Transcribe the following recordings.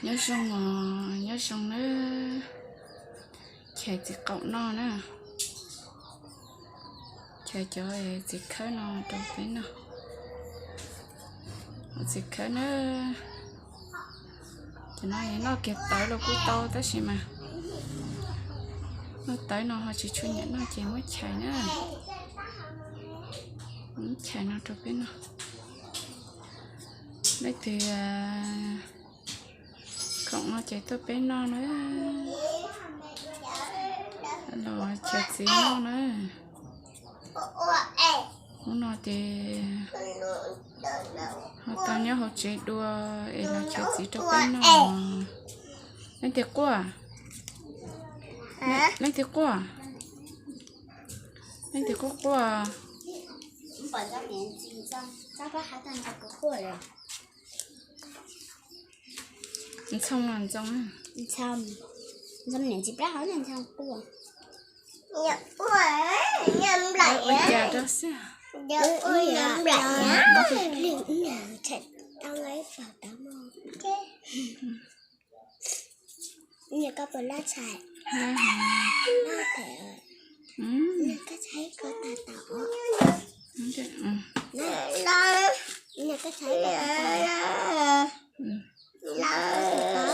Nyob zoo os, nyob zoo nawb. Chais txiv qaum noj na. Chais cov txiv khawb no rau peb noj. Txiv khawb na. Cov no noj kiag tawv los kuj tau tab sis mas noj tawv no ho tsis tshua nyiam noj ces muab chais na. Muab chais no rau peb noj. Leej twg khoom no ces tuaj peb noj na. Los chais txiv noj na. Hnub no ces ho tau nyob hauv tsev dua es los chais txiv rau peb noj. Leej twg quaj? Leej twg quaj? Leej twg quaj quaj? Ntxhoo los ntxoo. Ntxhoo, niam txiv plab hauv ntxhoo quaj. Ua cas rau xwb. Koj puas lab tshais? Koj tshais koj tas tau.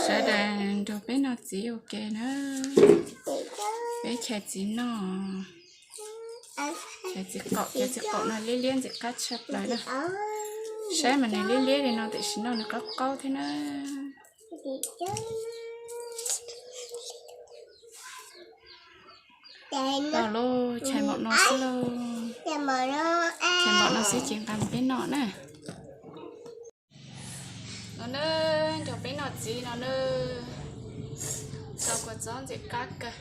Sawv daws nrog peb noj txiv ua ke na. Peb chais txiv noj. Chais txiv qaum, cov txiv qaum no liab liab ntxim qab tshaj plaws na. Saib mas nws liab liab li no tiam sis noj nws qaub qaub thiab na. Tau lauj, chais npaum no xwb lauj. Chais npaum no xwb ces nqa mus peb noj na. No na, nrog peb noj txiv no na. Tso kua txob ntxim qab kawg.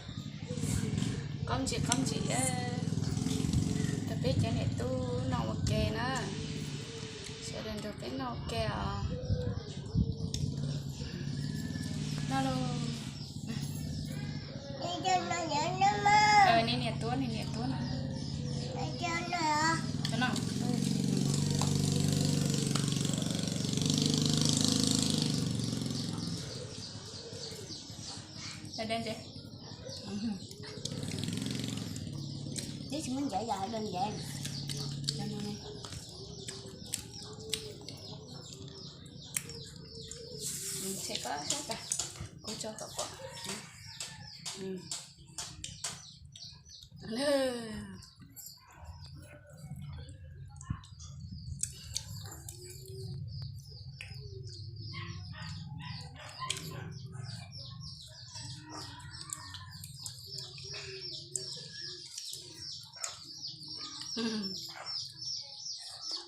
Qaub ntsis qaub ntsis, tau peb cov niam tub noj ua ke na. Sawv daws nrog peb noj ua ke os. Noj lauj. Niam tuab, niam tuab no. Tsis muaj ncav yog hais dua ncav. Tshem koj sab tas, kuv tso kom pom.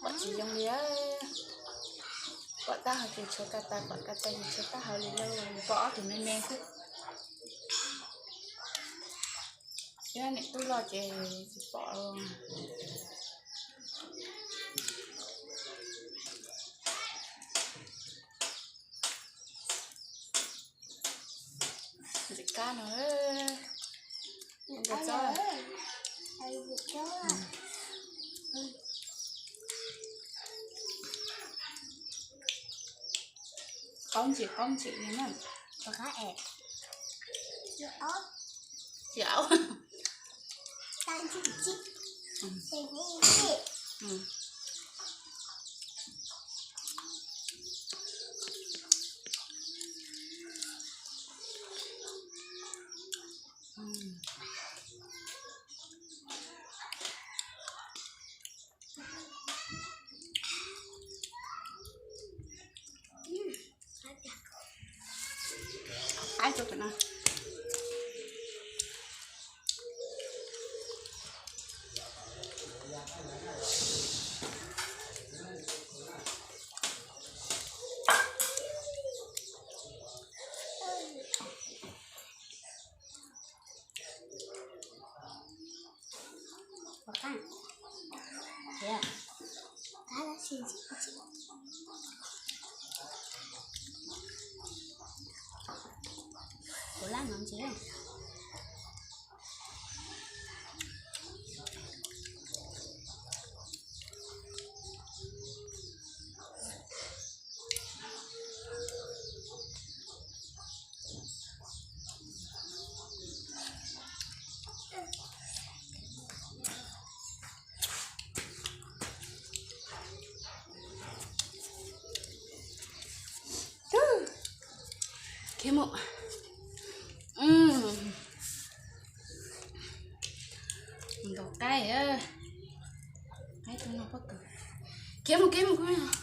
Pom tsis zoo li, pom taub hau ces tshuav ko taw, pom ko taw ces tshuav taub hau li lauj, pom ob tug me me xwb. Thiab niam tub loj ces tsis pom. Ntxim qab no. Qaub ntsis qaub ntsis li na. Tsis au. Kuv lab no ntsis. Mus, nkaus qaib, qaib tug no pob kws. Khiav mus, khiav mus,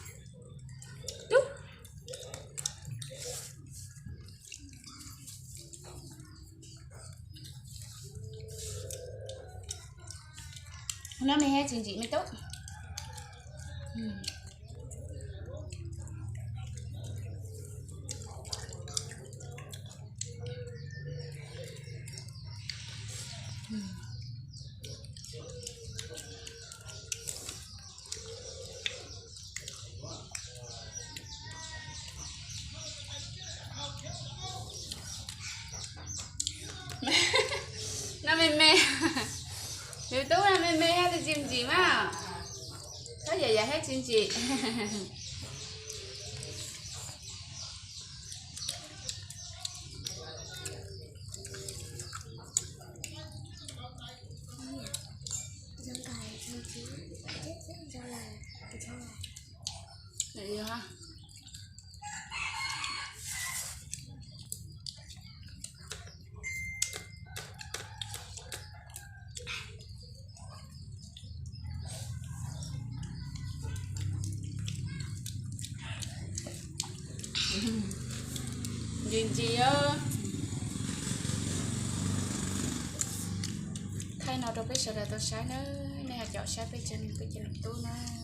tub. No me he tsis ntsim me tub. No me me, tus tub no me me thiab tsis ntsim mas, txhob yam yam thiab tsis ntsim. Ntsim ntsim os. Thaij no rau peb sawv daws tau saib nawb, nej ho caum saib peb tsev neeg peb cov niam tub na.